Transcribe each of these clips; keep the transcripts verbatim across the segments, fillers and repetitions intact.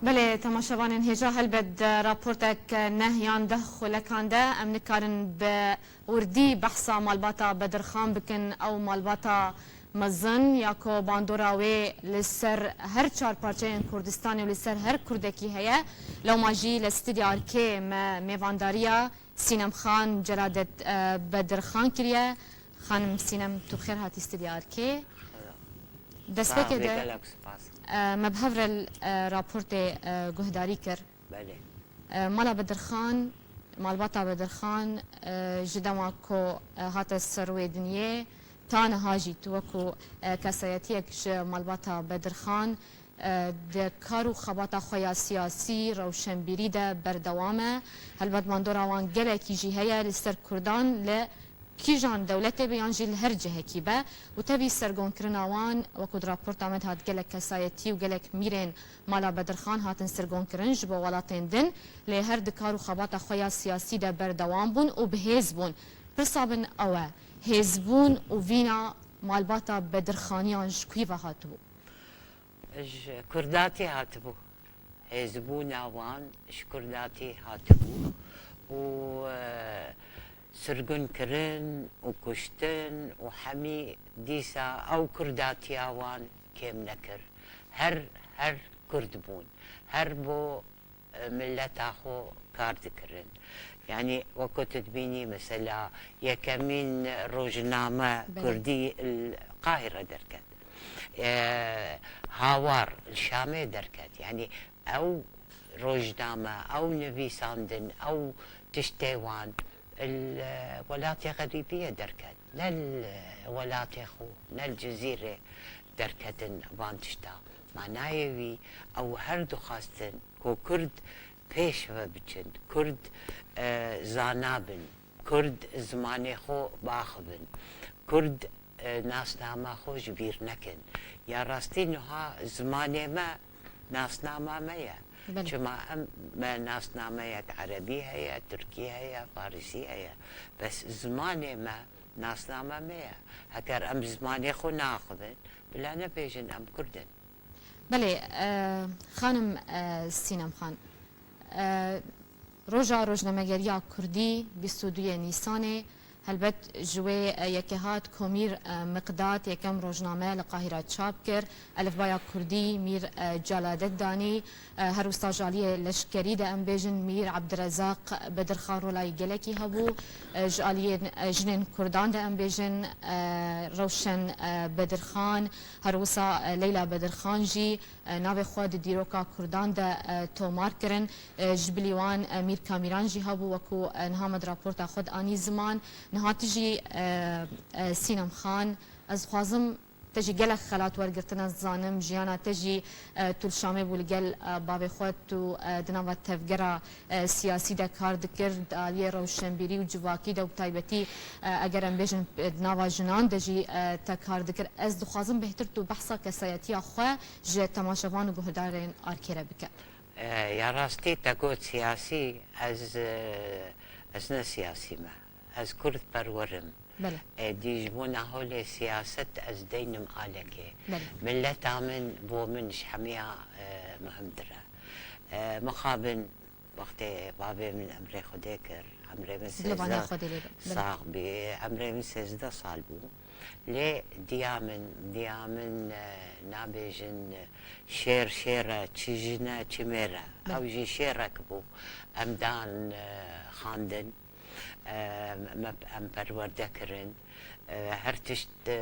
Belê, temaşevanên hêja, helbet di raportek neh yan deh xulekan de em nikarin bi wirdî behsa malbata Bedirxan bikin. Ew malbata mezin ya ku bandora wê li ser her çar parçeyên Kurdistanê û li ser her Kurdekî heye. Lewma jî li stûdya arkê me mêvandariya Sînem Xan Celadet, e, Bedirxan kiriye. Xanim Sînem, tu bi xêr hatî stûdya arkê. Destpêkê de, e, me bi hev re, e, raportê, e, guhdarî kir. Belê. E, mala Bedirxan, malbata Bedirxan, e, ji dema ku, e, hate ser wê dinyê, ta niha jî tu wekû, e, kesayetiyek ji malbata Bedirxan, e, di kar û xebata xwe ya siyasî, rewşenbîrî de berdewam e. Helbet bandora wan gelekî jî heye li ser Kurdan li kîjan dewletê be yan jî li her cihekî be û tevî sergonkirina wan, wekû di raporta me de hat, gelek kesayetî û gelek mîrên mala Bedirxan hatin sergonkirin ji bo welatên din, lê her di kar û xebata xwe ya siyasî de berdewam bûn û bi hêz bûn. Pirsa bin ew e, hêzbûn û vîna malbata Bedirxaniyan ji kû ve hatibû? Ji Kurdatî hatibû. Hêzbûna wan ji Kurdatî hatibû û, e, sirgunkirin û kuştin û hemî dîsa ew Kurdatiya wan kêm nekir. Her, her Kurd bûn. Her bo, e, mileta xwe kar dikirin. Yanî wekû tu dibînî mesela yekemîn rojname Belê. Kurdî li Qahîre derket. E, Hawar li Şamê derket. Yanî ew rojname, ew nivîsandin, ew tiştê wan li welatê xerîbiyê derket. Ne li welatê xwe, ne li Cizîrê derketin van tişta. Manayê wî, ew her dixwastin ku Kurd pêş ve biçin, Kurd, e, zana bin, Kurd zimanê xwe biaxivin, Kurd, e, nasnama xwe ji bîr nekin. Ya rastî niha zimanê me nasnama me ye. Belê. Çima em, me nasnameyek erebî heye, tirkî heye, farisî heye. Bes zimanê me nasnama me ye. Heger em zimanê xwe naxivin, bila nebêjin em Kurd in. Belê, e, xanim, e, Sînem Xan, e, roja rojnamegeriya Kurdî bîst û duyê Nîsanê, helbet ji wê, e, yekê hat ku Mîr, e, Miqdad yekem rojname li Qahîra çap kir, Elifbaya Kurdî Mîr, e, Celadet danî, e, her wisa ji aliyê leşkerî de em bêjin Mîr Ebdirezaq Bedirxan rolayî gelekî hebû, e, ji aliyên, e, jinên Kurdan de em bêjin, e, Rewşen, e, Bedirxan, her wisa, e, Leyla Bedirxan jî, e, navê xwe di dîroka Kurdan de, e, tomar kirin. E, ji bilî wan, e, Mîr Kamîran jî hebû, wekû, e, niha me di raporta xwe de anî ziman. Niha tu jî, e, e, Sînem Xan, ez dixwazim te jî gelek xelat wergirtin, ez dizanim jiyana te jî, e, tu li Şamê bû li gel, e, bavê xwe, tu, e, di nava tevgera, e, siyasî de kar dikir, di aliyê rewşenbîrî û civakî de û bi taybetî, e, eger em bêjin, e, di nava jinan de jî, e, te kar dikir. Ez dixwazim bêhtir tu behsa kesayetiya xwe ji temaşevan û guhdarên arkê re bike. E, ya rastî te got siyasî, ez, e, ez ne siyasî me. Ez Kurd perwer im. Belê. Êdî ji bona holê siyaset ez deynim alekê. Belê. Mileta min bo min ji hemiya, e, muhimtir e. E, mixabin wextê bavê min emrê Xwedê kir, emrê min Dilê vaniya sêzdeh Xwedê lê be. Belê. Sax bî, emrê min sêzdeh sal bû. Lê diya min, diya min, e, nabêjin, e, şêr şêr e, çi jin e, çi mêr e. Belê. Ew jî şêrek bû. Em dan, e, xandin. E, me, em perwerde kirin. E, her tişt, e,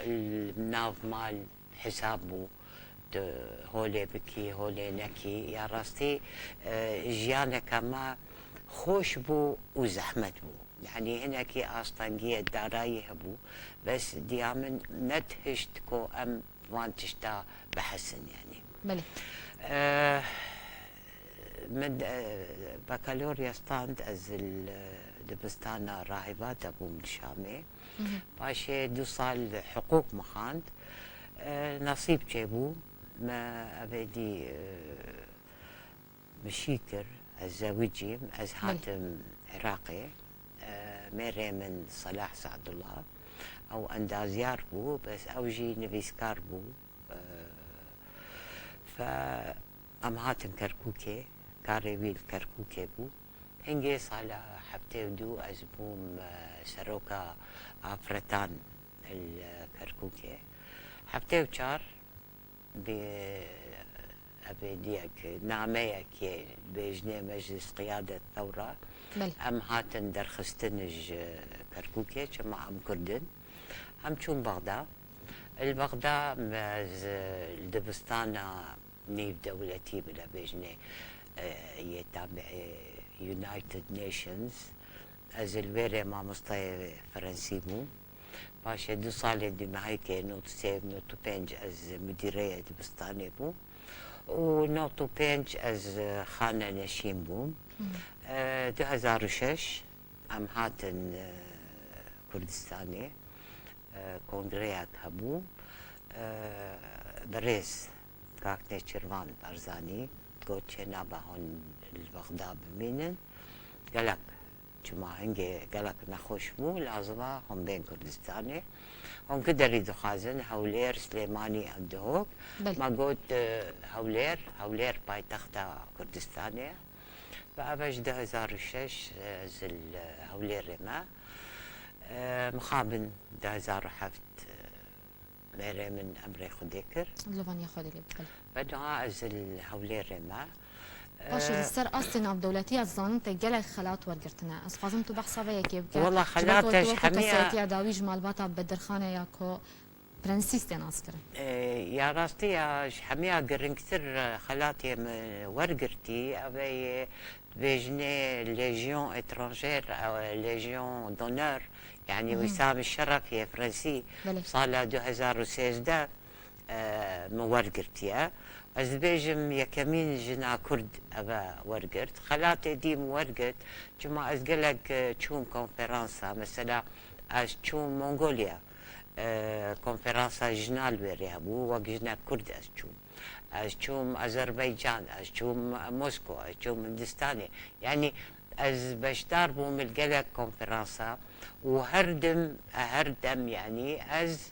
li nav mal hesab bû. Tu holê bikî, holê nekî. Ya rastî, e, jiyaneke me xweş bû û zehmet bû. Yanî hinekî astengiyê darayî hebû. Bes diya min nedihişt ku em van tişta bihesin, yanî. Belê. Eh, min, eh, bakalorya stand ez li dibistana rahîba de bûm li Şamê. Mhm. Paşê du sal hiqûq min xwend. Eh, nesîb çêbû. Me evêdî, eh, bi şî kir, ez zewicîm, ez Belê. Hatim Iraqê. E, mêrê min Selah Sadullah, ew endazyar bû, bes ew jî nivîskar bû. E, fe, Em hatin Kerkûkê, karê wî li Kerkûkê bû. Hingê sala heftê û du ez bûm, e, seroka afretan li Kerkûkê. Heftê û çar bi evêdiyek, nameyek yê bêjinê Meclis Qiyadet Thewra. Belê. Em hatin derxistin ji Kerkûkê, çima em Kurd in. Em çûn Bexda. Li Bexda me ez li dibistana nêvdewletî bile bêjinê, e, yê tabiê United Nations. Ez li wê rê mamostayê Frensî bûm. Paşê du salê dîmehekê, nod û sê, nod û pênc ez mudîreyê dibistanê bûm. Û nod û pênc ez, e, xane neşîn bûm. Hı. E, du hezar û şeş em hatin, e, Kurdistanê. E, kongreyek hebû. E, birêz Kak Nêçîrvan Barzanî got, çê nabe hûn li Bexda bimînin. Gelek, çima hingê gelek nexweş bû, lazim e hûn bên Kurdistanê. Hûn ku derî dixwazin, Hewlêr, Silêmanî an Dihok. Belê. Me got, e, Hewlêr, Hewlêr paytexta Kurdistanê ye. Ve ev ji du hezar û şeş, e, ez li Hewlêrê me. E, mixabin du hezar û heft, e, mêrê min emrê Xwedê kir. Dilovanîya Xwedê lê bike. Ve niha ez li Hewlêrê me. Baş e, E, li ser astê navdewletî ez zanim te gelek xelat wergirtine. Ez xwazim tu behsa vê yekê bike. Wela xelat e ji hemiya kesayetiya dawî ji malbata Bedirxanê ya ku Prensîs tê naskirin. E, ya rastî ya ji hemiya giringtir, e, xelatê min wergirtî, ev ê bêjinê Légion étrangère, e, Légion d'honneur, yanî Hı hı. Wîsam Şeref yê Frensî Belê. Sala du hezar û sêzdeh, e, min wergirtiye. Ez dibêjim yekemîn jina Kurd eve wergirt. Xelatê dî min wergirt, çima ez gelek, e, çûm konferansa, mesela ez çûm Mongolya. E, konferansa jina li wê rê hebû, wek jinek Kurd ez çûm. Ez çûm Azerbaycan, ez çûm Moskwa, ez çûm Hindistanê. Yanî ez beşdar bûm li gelek konferansa û her dem, her dem yanî ez,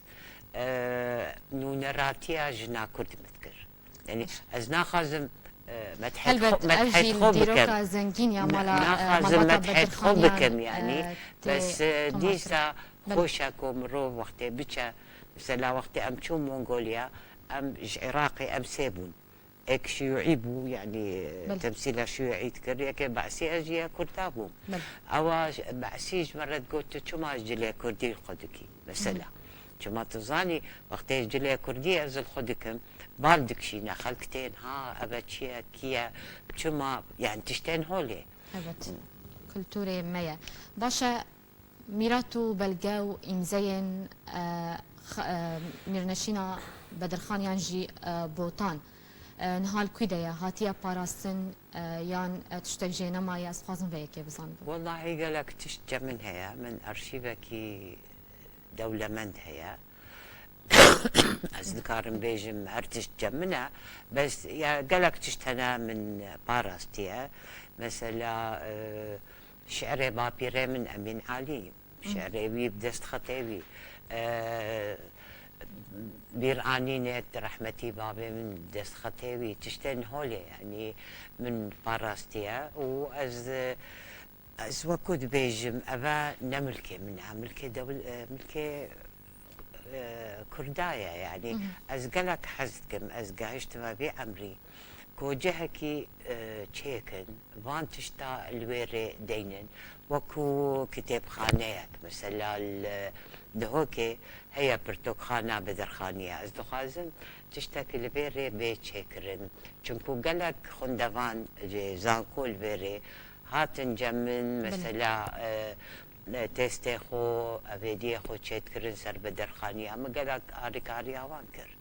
e, nûneratiya jina Kurd min dikir. Yanî ez naxwazim, e, medhet Helbet, xwe, ev medhet jî xwe bikim. Dîroka zengîn ya Na-, mala, e, naxwazim malbata medhet xwe Bedirxaniyan, bikim, yanî, e, tê bes, e, tomar dîsa kirin. Belê. Xweş e ku mirov wextê biçe, mesela wextê em çûn Mongolya, em ji Iraqê em sê bûn. Êk şiyûî bû, yanî, Belê. Temsîla şiyûî dikir, yekê Be'sî, ez jî ya Kurda bûm. Belê. Ewa Be'sî ji me re digot, tu çima ji cilê Kurdî li xwe dikî? Mesela. Hı. Çima tu zanî, wextê cilê Kurdî ez li xwe dikim, bal dikişîne, xelk tên, ha, eve çi ye, kî ye, çima, yani tiştên holê. Evet. Kulturê me ye. Baş e, mîrat û belge û îmzeyên, e, x-, e, mîrneşîna Bedirxan yan jî, e, Botan, e, niha li kû de ye, hatiye parastin, e, yan, e, tiştek jê nemaye, ez dixwazim vê yekê bizanim. Wellahî gelek tişt cem min heye, min arşîvekî dewlemend heye. Ez dikarim bêjim her tişt cem min e, bes ya gelek tişt hene min parastiye. Mesela, e, şi'rê bapîrê min Emîn Alî, Hı. şi'rê wî bi destxetê wî, e, bîranînê rehmetî babê min bi destxetê wî, tiştên holê, yanî min parastiye û ez, e, Ez wekû dibêjim, eve ne milkê min e, milkê dewil-, e, milkê, e, Kurda ye, yanî Hı hı. ez gelek hez dikim, ez gehiştime vê emrî, ku cihekî, e, çêkin, van tişta li wê rê deynin, wekû kitêbxaneyek, mesela li Dihokê heye pirtokxana Bedirxanî ye. Ez dixwazim tiştekî li vê rê bê çêkirin. Çimkû gelek xwendevan, e, zanko li vê rê hatin cem min, Belê. Mesela, e, e, testê xwe, evêdiyê xwe çêdikirin ser Bedirxaniya min gelek alîkariya wan kir.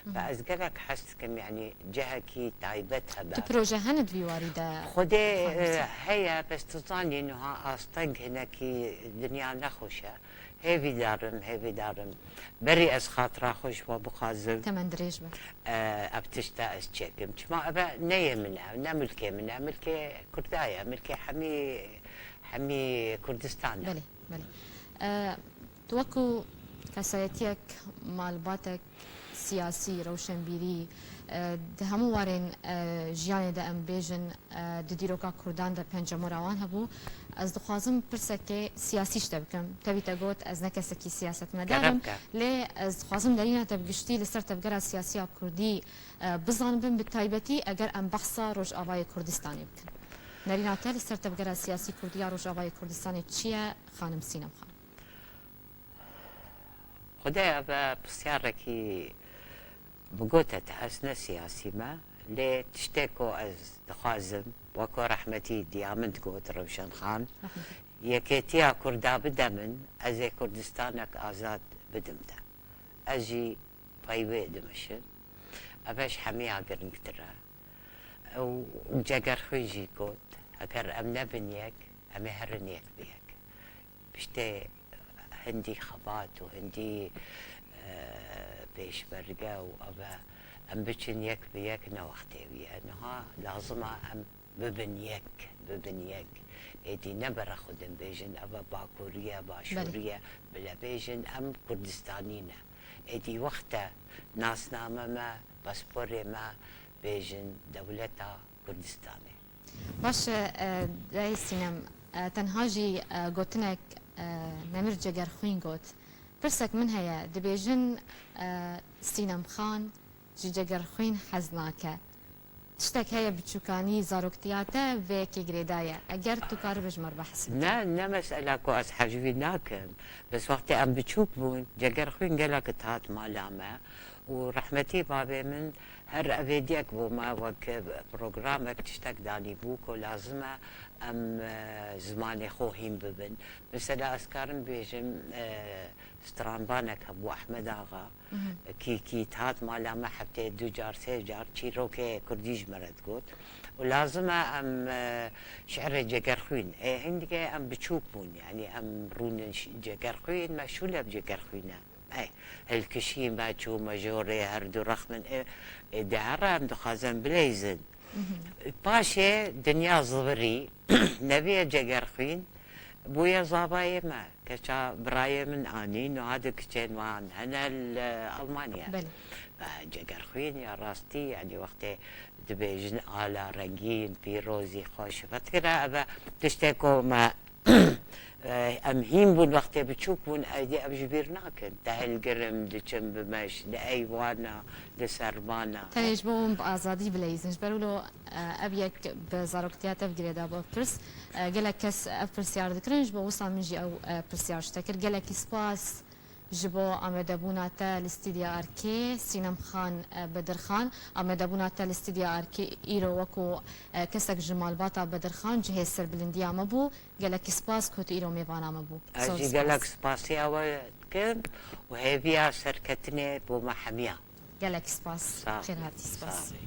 Hı hı. Ve ez gelek hez dikim, yanî cihekî taybet hebe. Tu proje hene di vî warî de? Xwedê, e, Xanûsê. Heye, bes tu zanî niha asteng hinekî dinya nexweş e. Hêvîdar im, hêvîdar im. Berî ez xatira xwe ji we bixwazim. Temen dirêj be. E, ev tişta ez çêkim. Çima eve ne yê min e, ne milkê min e, milkê Kurda ye, milkê hemî, hemî Kurdistan e. Belê, belê. E, tu wekû kesayetiyek, malbatek siyasî, rewşenbîrî, E, di hemû warên, e, jiyanê de em bêjin, e, di dîroka Kurdan de pencemora wan hebû. Ez dixwazim pirsekê siyasî ji te bikim. Tevî te got, ez ne kesekî siyasetmedar im, Kerem ke. Lê ez dixwazim nerîna te bi giştî li ser tevgera siyasî ya Kurdî, e, bizanibim, bi taybetî eger em behsa Rojavayê Kurdistanê bikin. Nerîna te li ser tevgera siyasî Kurdî ya Rojavayê Kurdistanê çi ye, xanim Sînem Xan? Xwedê ev e pirsiyarekî bi gote te, ez ne siyasî me, lê tiştê ku ez dixwazim, weko rehmetî diya min digot Rewşen Xan, Rehmetî. Yekêtiya Kurda bide min, ez ê Kurdistanek azad bidim te. Ez jî pey wê dimişim. Ev e ji hemiya giringtir e. Û Cegerxwîn jî got, heger em nebin yek, em ê herin yek bi yek. Piştê hindî xebat û hindî, e, pêşmerge û ev e, em biçin yek bi yek ne wextê wî ye. Niha lazim e em bibin yek, bibin yek. Êdî ne bere xwe din bêjin, ev e Bakurî ye, Başûrî Belê. Ye, bile bêjin em Kurdistanî ne. Êdî wext e nasname me, pasporê me bêjin dewleta Kurdistanê. Baş e, e, Dayê Sînem, e, tenha jî, e, gotinek, e, Nemir Cegerxwîn got. Pirsek min heye, dibêjin, e, Sînem Xan ji Cegerxwîn hez nake. Tiştek heye biçûkanî zaroktiya te vê yekê girêdaye. Eger tu karibî ji me re behs bikî. Ne, ne mesela ku ez hej wî nakim. Bes wextê em biçûk bûn, Cegerxwîn gelek dihat mala me û rehmetî bavê min her evêdiyek bo me wek programek tiştek danîbû ku lazim e em, e, zimanê xwe hîn bibin. Mesela ez karim bêjim, e, stranbanek hebû Ehmed Axa, Mhm. kî, kî dihat mala me hefteyê du car, sê car çîrokê kurdî ji me re digot. Û lazim e em, e, şi'rê Cegerxwîn, e, hindike em biçûk bûn, yanî em rûnin ş-, Cegerxwîn, me şûle bi Cegerxwîn e. Ey, hilkişî me çû, me ji horê her du rexmin, ê, ê, di here em dixwazin bileyzin. Mhm. Paşê dinya zivirî, neviye Cegerxwîn, bûye zavayê me. Keça birayê min anî, niha du kiçên wan hene li Almanya. Belê. Ve Cegerxwîn ya rastî, yanî wextê dibêjin ala rengîn, pîrozî, xweş, vetkira, ev e tiştê ku me Em hîn bûn, wextê biçûk bûn, êdî ev ji bîr nakin. Te hilgirim, diçim bi meş, li eywana, li sermana. Tenê ji bo hûn bi azadî bileyzin. Ji ber wilo, e, ev yek bi zaroktiya te bi girêdabû, ev pirs. E, gelek kes ev pirsyar dikirin, ji bo wisa min jî ew, e, pirsyar ji te kir. Gelekî spas ji bo amadebûna te li Stûdya Arkê, Sînem Xan, e, Bedirxan. Amadebûna te li Stûdya Arkê îro wekû, e, kesek ji malbata Bedirxan cihê serbilindiya me bû. Gelekî spas ku tu îro mêvana me bû. Ez Zor jî spas. Gelek spasiya we dikim û hêviya serketinê bo me hemiyan. Gelekî spas. Sağ ol. Xêr hatî, spas. Sağ ol.